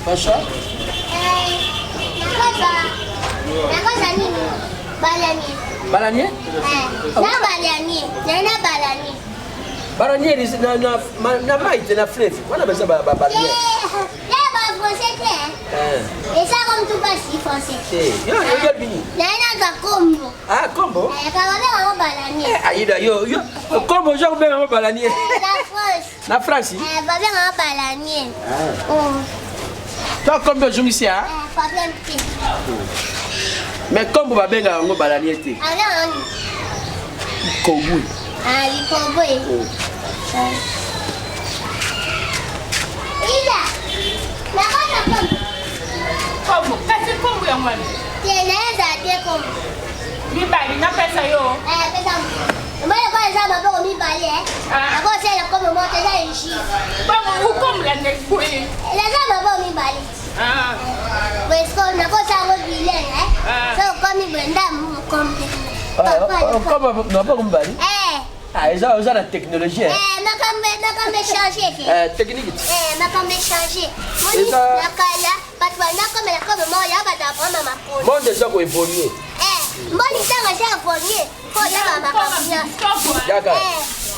François? Nakoza nini? Balani. Balani? Eh, na balani. Na na balani. Balani na na na mai te na fleuve. Wana baza ba balani. Eh, ba français te. Eh. Eza comme tout pas si français. Eh, yo yo yo bini. Na na za kombo. Ah, kombo? Eh, ka ba ba balani. Eh, aida yo yo kombo jo benga balani. Na France. Na France? Eh, ba benga balani. Ah. Oh. Toi kombo ozongisi ah? Eh, problème te. Mais kombo babenga yango balani te. Alors, Kobwe. Ah, likobwe. Oh. Ida. Nakoza kombo. Kombo, kasi kombo yango wana. Te, naeza te kombo. Mibali, napesa yo. Eh, pesa. Omoni lokola eza maboko mibale, eh. Ah. Nakosalela kombo moko te, eza injure. Bongo okombola nde boye. Eza maboko mibale. Ah. Boye sikoyo nakosala yango bilingue, eh. Ah. So okomi boye ndamu mokomi. Kombo maboko mibale? Eh. Ah, eza oza na technologie. Eh, makambo makambo echange te. Eh, technique. Eh, makambo echange. Moni na kala bato banakomela kombo moko ya bato abrama makolo. Monde eza ko évoluer. Eh, mboni ntango eza évoluer. Yaka.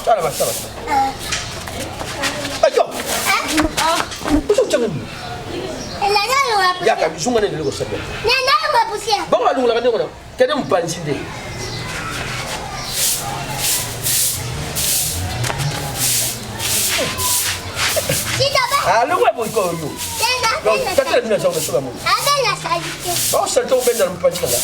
Tala ba tala. Ayo. Uso changa ni. Yaka zunga nende liko sabe. Bongo alungulaka ndenge na kende mopanzi nde. Alongwa boyiko oyo. Tatala bino aza kosoba moto. Baosalite obenda na mopanzi na nga.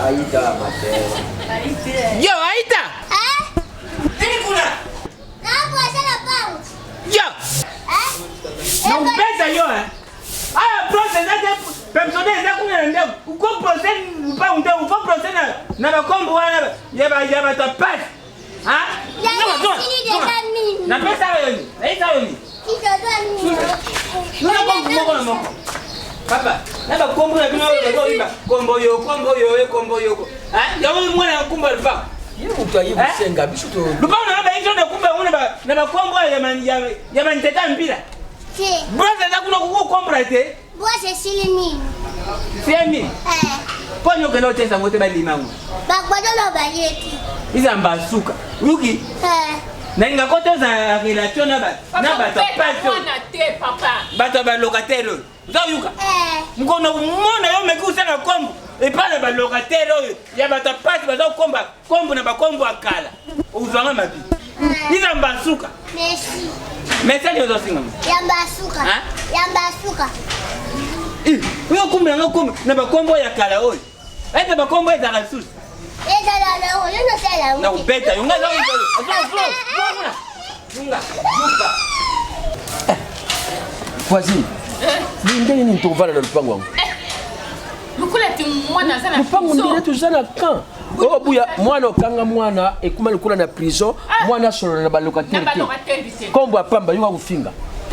Aïda, ma belle. Yo, Aïda! Hein? Nini kuna? Yo! Hein? Nakubeta yo, hein? Aya procès eza te pepsode eza kuna na ndako. Uko procès lupangu nde uko procès na na bakombo wana ya ba ya bato ya pasi. Hein? Napesa yo nini? Naisa yo nini? Nuna kombo moko na moko. Papa, na bakombo na bino oyo bazoyimba kombo yo kombo yo ye kombo yo. Hein? Yango mwana ya kumba lupango. Ye moto aye kosenga biso to. Lupango na ba injo na kumba yango na bakombo ya ya banzete ya mpila. Brother eza kuna kukokombra te. Bwasi esili nini? Semi. Eh. Mpo nini okende otesa yango te balima yango? Bagbadolo balie te. Iza mbasuka. Yuki. Eh. Nalinga ko toza relation na bato na bato ya pasi oyo. Bato ya balocataire oyo. Oza koyoka? Eh. Mokolo mona yo omeki kosala kombo epai na balocataire oyo ya bato ya pasi baza kokomba kombo na bakombo ya kala. Ozwanga mabe. Iza mbasuka. Merci. Merci nini ozosinga? Ya mbasuka. Ya mbasuka. Oyo kombo yango kombo na bakombo ya kala oyo. Ete bakombo ezalaka lisusu. Ezala na oyo nosala yango. Na kobeta yo ngai Zunga, zuka. Voisine. Ndenge nini tokovanda na lupango yango? Lokola ti mwana aza na lupango ndenge toza na camp. Oyo buya mwana okanga mwana ekuma lokola na prison mwana asolola na balocataire te. Kombo ya pamba yoka kofinga.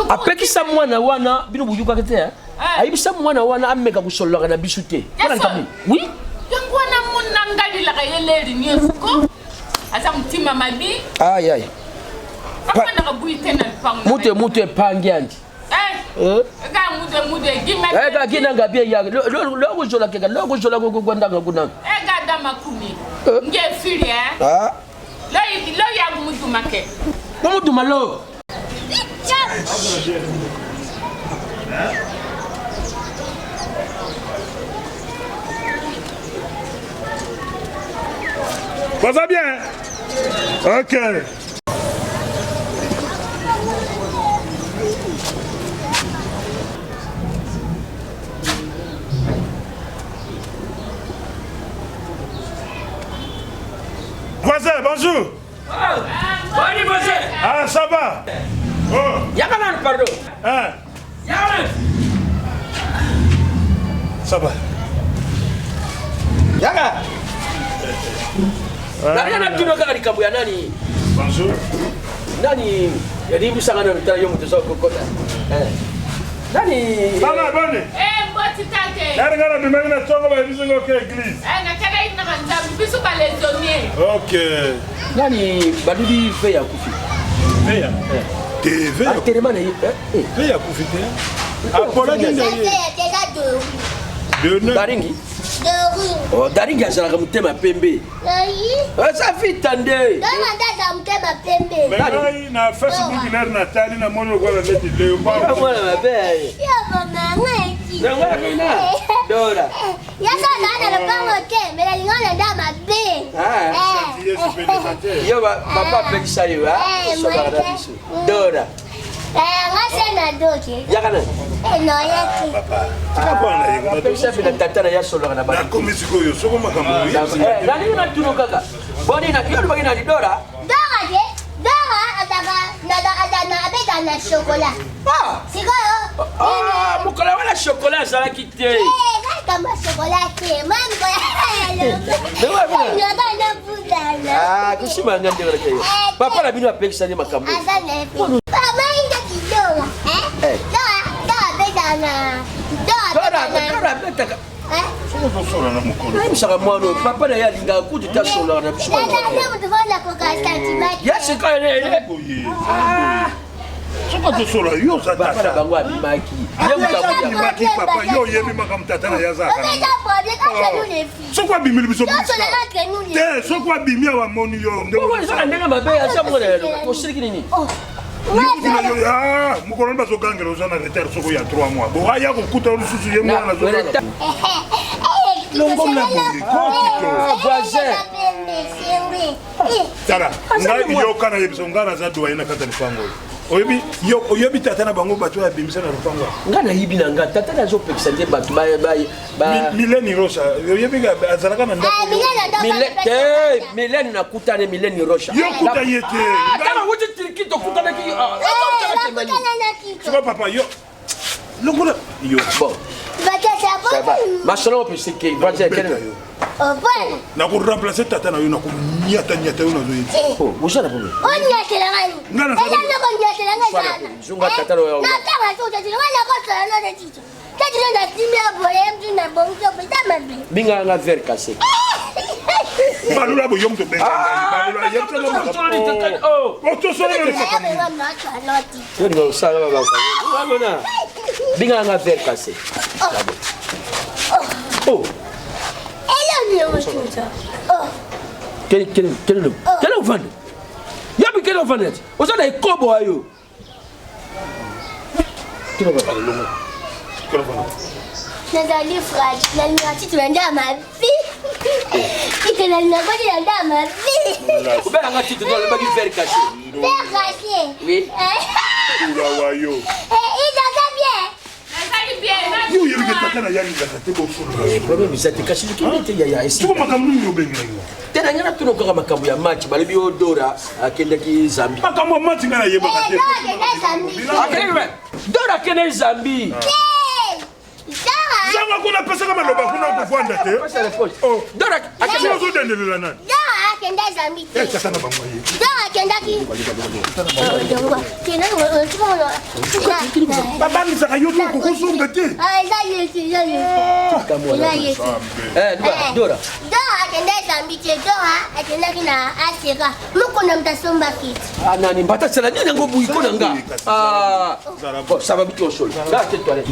Apekisa mwana wana bino boyokaka te hein? Ayebisa mwana wana ameka kosololaka na biso te. Mpona likambo nini? Oui. Yango wana mona ngalilaka ye leri nyonso ko aza motima mabi. Aïe aïe. Afandaka buyi te na lupango. Mutu mutu epangi andi. Ega gina nga bie ya lo kuzola keka lo kuzola ko kwanda nga kuna. Ega dama kumi. Nge fili eh. Ah. Lo lo ya muduma ke. Mo muduma lo. Baza bien? Ok. Voisin, bonjour. Boni voisin. Ah, ça va. Oh. Yaka nanu pardon. Hein? Yaka nanu. Ça va. Yaka. Nalika na bino kaka likambo ya nani? Bonjour. Nani yalimbisaka nano tala yo moto oza kokota. Nani? Mama boni. Eh, mboti tate. Nani nga nabimaki na ntongo bayebisi nga oke église. Eh, nakelaki na banzambe biso ba les Ok. Nani balubi ve ya kufi. Veya? Enterrement na ye. Ve akufi te. Apolaki nde ye. Daringi. Oh, Daringi azalaka motema pembe. Eza vita nde. Ngai na Facebook lere natali namoni lokola neti leopard. Mwana mabe. Dora. Yaka na na lopango te, mais nalinga na nda mabe. Yo papa apekisa yo, osolaka na biso. Dora. Nga se na doki. Yaka na. No yaki. Apekisa mpe na tata na ye asolaka na bato. Nakomi sikoyo soko makambo. Nalingi natunu kaka. Boni na yo olobaki na Dora? Dora te. Dora azalaka na abeta na chocolat. Sikoyo. Mokolo wana chocolat azalaki te. Kama chocolat te. Mami ko. Kosima nga ndenge na yo. Papa na bino apekisa nde makambo. Aza na epe. Mama inda kidora. Eh? Dora, Dora abeta na. Dora Dora abetaka. Soki ozosola na mokolo. Nayebisaka mwana oyo papa na ye alingaka kutu te asololaka na biso. Ya sika soki ozosola yo oza papa na bango abimaki ye moto abimaki papa yo oyebi makambo tata na ye azalaka soki abimili biso te soki abimi awa amoni yo ezaka ndenge mabe aza mwana ya osiliki nini mokolo nde bazogangela oza na retard soko ya 3 mois bo aya kokuta yo lisusu ye mwana azoganga longomna boye kokito voisin tala ngai yoka na yebiso ngai naza doyen na kati ya lopango oyo oyebi oyebi tata na bango bato oyo abimisa na lopango ngai nayebi na ngai tata nazopekisa nde bato mileni rosa oyebi azalaka na ndako te mileni nakutani mileni rosa yo kuta ye te tala wuti turki tokutanaki siko papa yo longola yo bon masolo opesi ke nakoremplace tata na yo nakonyatanyata yo nazoyebisa oza na problème bingaka nga verre cassé balula boyo moto bengaosala bingaka nga verre cassé oh kele ofanda yabi kele ofanda ti oza na ekobo ayo nazali fragile nalinga titu na nda mabe tito nalinga koti na nda mabe obelanga titu alobaki verre caché verre caché oui ulawayo izaza bien yo oyebi ke tata na ye alingaka te bosolola problème eza te kasi likende te yaya siko makambo nini obengelaki te na ngai natuna kaka makambo ya match balobi oyo dora akendaki zambi makambo ya match ngai nayebaka te dora akendaki zambi zanga kuna apesaka maloba kuna kovanda te dora ozodendelela nani akenda zambi te tata na bango ye dora akendaki babangisaka yo to okokozonga te eza yesu eza yesu eza yesu dora dora akenda zambi te dora akendaki na aseka mokona moto asombaki nani mbata sela nini yango buyiko na nga bon ça va biki osolo nga te toilette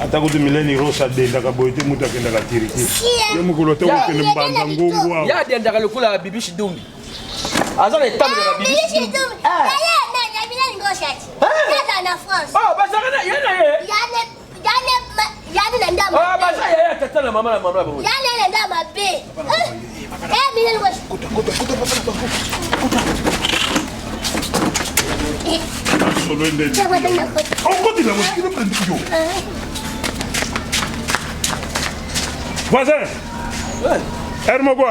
ata kutu mileni rosa adendaka boye te moto akendaka turki ye mokolo te okokende mbanza ngungu awa ye adendaka lokola bibishi dumbi aza na etambo na bibishi dumbi bazalaka na ye na ye baza yaya tata na mama na mama na bango solo nde okotela mosikilo yo voisin heure moko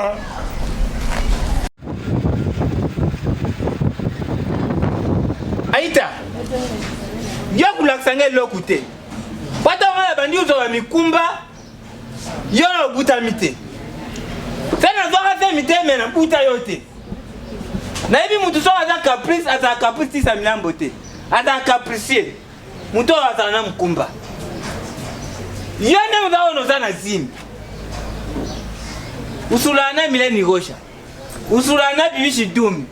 aita yo kolakisa ngai eloko te po ntango ngai nabandi kozwa bamikumba yo na obutami te se nazwaka zemi te me nabuta yo te nayebi motu soki aza caprice azala caprice tisa milambo te azala capricier motu oyo azala na mokumba yo nde moza oyo oza na zimi usulana na mileni rosha usulana na bibishi dumi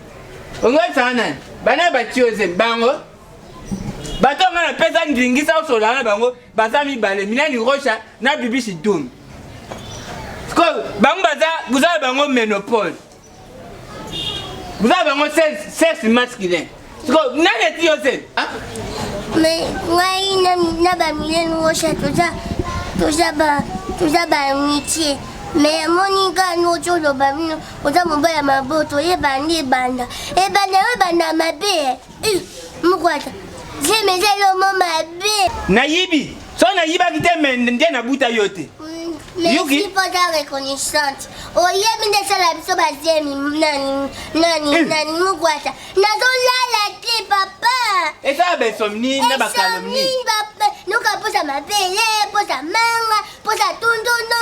ongoyebisanga nani? Bana batie yo zemi bango bato nga napesa ndingisa osolola na bango baza mibale Milani Rocha na Bibishi Dumi. Sikoyo bango baza boza na bango ménopause, boza na bango sexe masculin. Sikoyo nani eti yo zemi? Mais ngai na ba Milani Rocha toza ba toza ba amitié. Mais amoni kaka ndenge ozoloba bino oza mobali ya maboto, oyebandi ebanda ebanda yo ebanda mabe mokwata zemi eza elomo mabe. Nayibi so nayibaki te me nde nabuta yo te. Merci mpo oza reconnaissante, oyebi nde esala biso bazemi nani nani nani mokwata nazolala te papa. Esala bainsomnie na bacalomnie. Noka mposa mabele, mposa manga, mposa tundunu,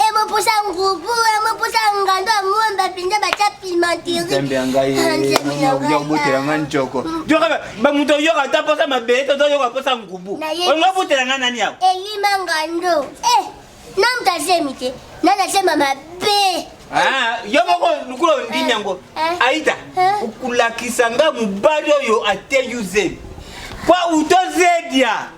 emo mposa ngubu, emo mposa ngando ya mwamba mpenza batya pimenterie. Nzambe ya ngai, ya kobotela ngai njoko yoka bamoto oyoka ata mposa mabele to toyoka mposa ngubu, olingi obotela ngai nani awa? Elima ngando na moto azemi te, nani azema mabe. Yo moko lukula ondimi yango aita okulakisa nga mobali oyo ateyi zemi po utozedia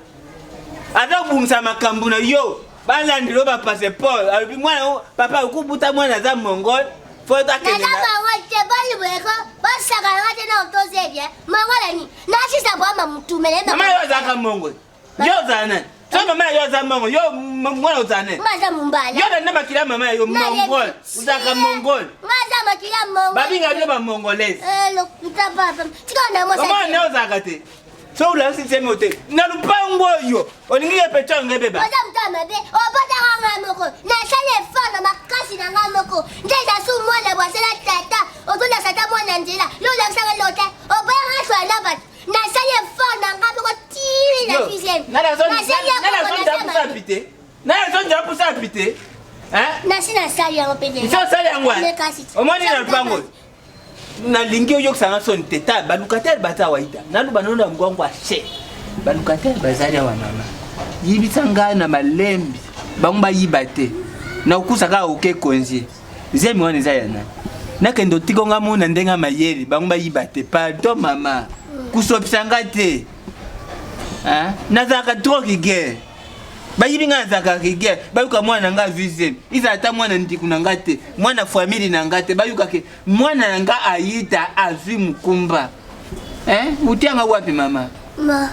aza kobungisa makambo na yo, balandela oyo bapasseport, alobi mwana papa okubuta mwana aza mongol fo akende. Naza mongol te, boni boyeko basaka nanga te na otozedia mongol ani nasisa bwamba mutumele. Mama yo azalaka mongol, yo ozala nani? So mama yo aza mongol, yo mwana ozala nani? Nga aza mombala. Yo nanda makila mama yo mongol, ozalaka mongol. Nga aza makila mongol. Babinga bino bamongolaise. Lokuta papa, tika na mosa. Mama ne ozalaka te so olakisi nzembo te na lupango oyo olingi ye peto yango ebeba. Oza moto ya mabe, obotaka nga moko, nasali effort na makasi na nga moko nde eza su mwana bwasala tata ozolakisa ata mwana nzela, yo olakisaka lota oboyanga swa na bato, nasali effort na nga moko ti na sixième. Nana pusa pite. Nasi nasali yango mpe. Isi osali yango omoni na lupango nalingi oyokisanga soni te. Ta balocataire baza awa ita naloba nano na ngwango ashe balocataire bazali awa mama, yibisa ngai na malembi bango bayiba te, nakokusa kaka oke konzie zemi wana eza ya nani, nakende otika nga mona ndenge ya mayele bango bayiba te. Pardon mama, kusopisa nga te, nazalaka trop rigueur, bayibi ngai nazalaka rigueur, bayuka mwana na ngai azwi zemi, ezala ata mwana ndiku na ngai te, mwana famille na ngai te, bayuka ke mwana na ngai ayita azwi mokumba. Utianga wapi mama? Ma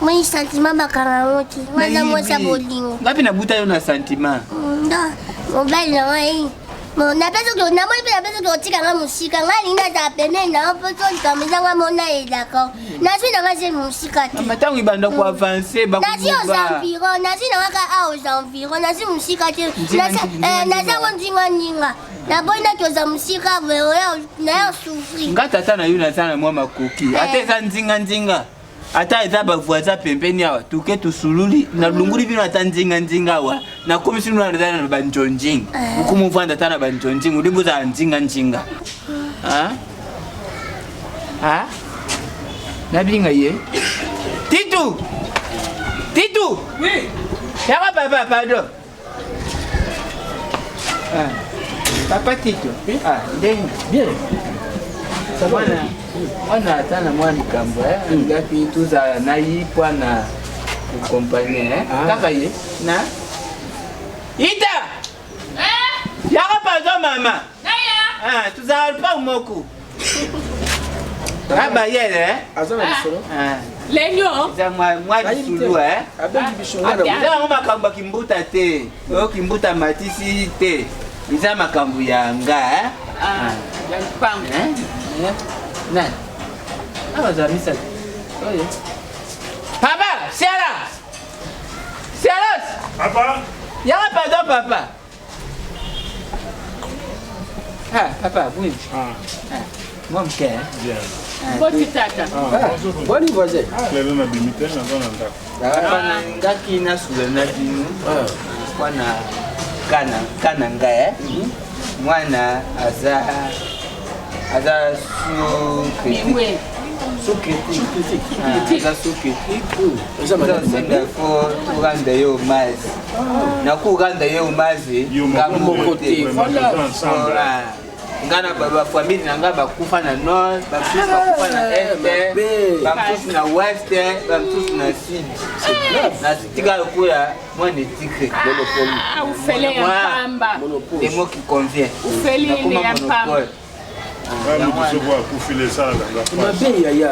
moni sentiment bakanga yango te, wana mwasi ya bolingo. Ngai mpe nabuta yo na sentiment. Nda mobali na ngai napesi namoni mpe napesi kotika nga mosika, ngai alingi nazala pembeni na yo mpo so likambo eza nga mona ye d'accord, nazwi na nga ze mosika te. Mama, ntango ebanda koavance. Nazwi aux environs, nazwi na nga kaka a aux environs, nazwi mosika te, nazango ndinga ndinga, naboyi naki oza mosika naya souffrir. Nga tata na yo naza na mwa makoki, ata eza ndinga ndinga, ata eza bavoisin pembeni awa, tuke tusululi nalunguli bino ata ndinga ndinga awa, nakomisi bino naza na banjonjing okumuvanda ata na banjonjing olingi ozala ndinga ndinga nabinga ye Titu, Titu. Oui. Yaka papa, pardon. Papa Tito. Ndenge bien. Mwana mwana ata na mwa likambo alingaki tozala na ye mpo na kokompagne kaka ye na ita. Yaka pardon mama, tozala lupango moko na bayele. Aza na lisolo. Lenyo. Eza mwa lisulu. Abengi biso nga na Eza yango makambo ya kimbuta te, oyo kimbuta matisi te, eza makambo ya nga. Ya lupango. Nani awa azala misato oyo papa siala sialos. Papa. Yaka pardon papa. Papa, oui. Mwa moke. Bien. Boti tata. Boni voisin. Lelo nabimi te, naza na ndako. Papa, nangaki nasula na bino mwana kana kana ngai mwana aza sous critique, sous critique, aza sous critique, osenga fo torendre ye hommage, nakorendre ye hommage Yo nga moko te. Vraiment, toza ensemble. Nga na bafamille na nga bakufa na nord, bamosusu bakufa na est, bamosusu na ouest, bamosusu na sud. Natika lokola mwana etike. Ufele ya pamba. Le mot qui convient. Ufele ya pamba. Mabe yaya.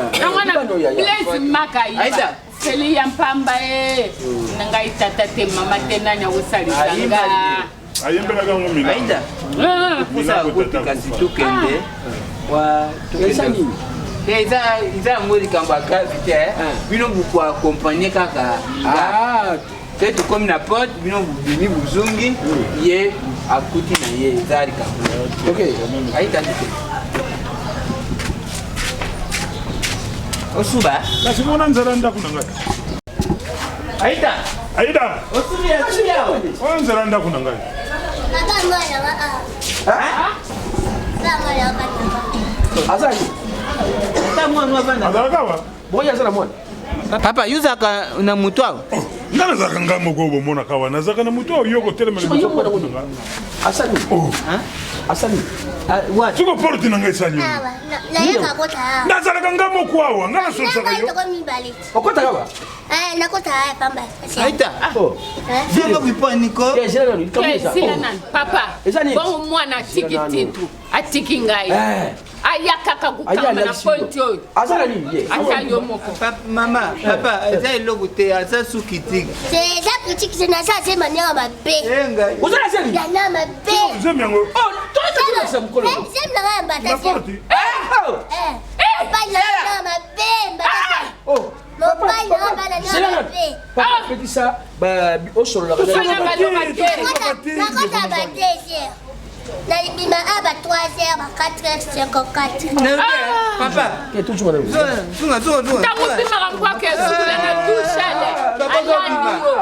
Blaise Maka yiba. Ufele ya pamba e. Na ngai tata te mama te nani akosalisa nga. Ayembelaka yango milango. Aida. Kusa kasi tokende. Wa tokende. Te eza eza yango likambo ya grave te. Bino boko accompagner kaka. Ah, te tokomi na porte bino bobimi bozongi ye akuti na ye eza likambo. Ok. Aida te. Osuba. Kasi mona nzala ndako na ngai. Aida. Aida. Osubi osubi awa. Oyo nzala ndako na ngai. Azali. Azalaka wa? Boya aza na mwana. Papa, yuzaka na mutu awa. Nga nazalaka nga moko oyo bomonaka wana nazalaka na motu oyo yo kotelema liboso na nga. Asali. Oh. Asali. Siko porte na ngai esali. Nazalaka nga moko awa nga nasolisaka yo. Okotaka wa? Nakota pamba. Aita. Zelo bipo niko. Sila nani papa. Bongo mwana atiki titu atiki ngai. Aya kaka kokamba na pointi oyo. Aza na nini ye? Ata yo moko. Mama, papa, eza eloko te, aza su critique. Eza critique te, naza aze manière mabe. Oza na zemi? Yana mabe. Zemi yango. Oh, toza na mokolo. Zemi na ngai ya mbata. Na porte. Mobali na ngai mabe mbata. Oh. Mobali na ngai bana na mabe. Papa apekisa osololaka. Nakota ba 2 heures. Nalibima a ba 3 heures, ba 4 heures 54. Papa. Zunga, zunga, zunga. Ntango opimaka nkwaka esukula na douche ale. Alandi yo.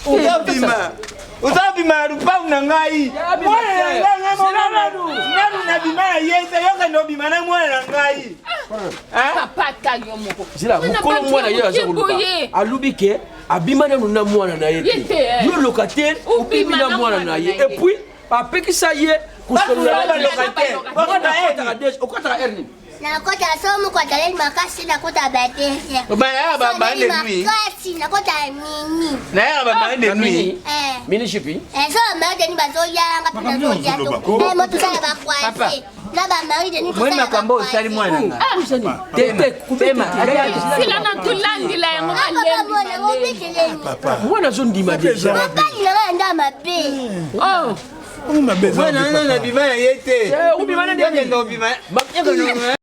Ozobima. Ozobima na lupangu na ngai. Mwana na ngai nanu nabima na ye te yokende obima na mwana na ngai. Papa ata yo moko. Zila mokolo mwana ye aza koluka. Alubi ke abima nanu na mwana na ye te. Yo locataire obimi na mwana na ye. Et puis apekisa ye kosolola mwana akotaka des okotaka heure nini? Nakota so moko azalaki makasi nakota ba 2 heures. Bayaka ba ba de nuit. Makasi nakota mini. Nayaka ba ba de nuit. Mini shipi. Eh so ba de nuit bazoyanga mpe nazoya to. Eh moto sala ba croise. Na ba mari de nuit. Moi makambo osali mwana nga. Te te kubema. Sila na tulandila yango malembi. Papa. Mwana azondima deja. Mobali na ngai nda mabe. Oh. Mwana nano nabima na ye te. Obima na Yokende obima. Yokende obima.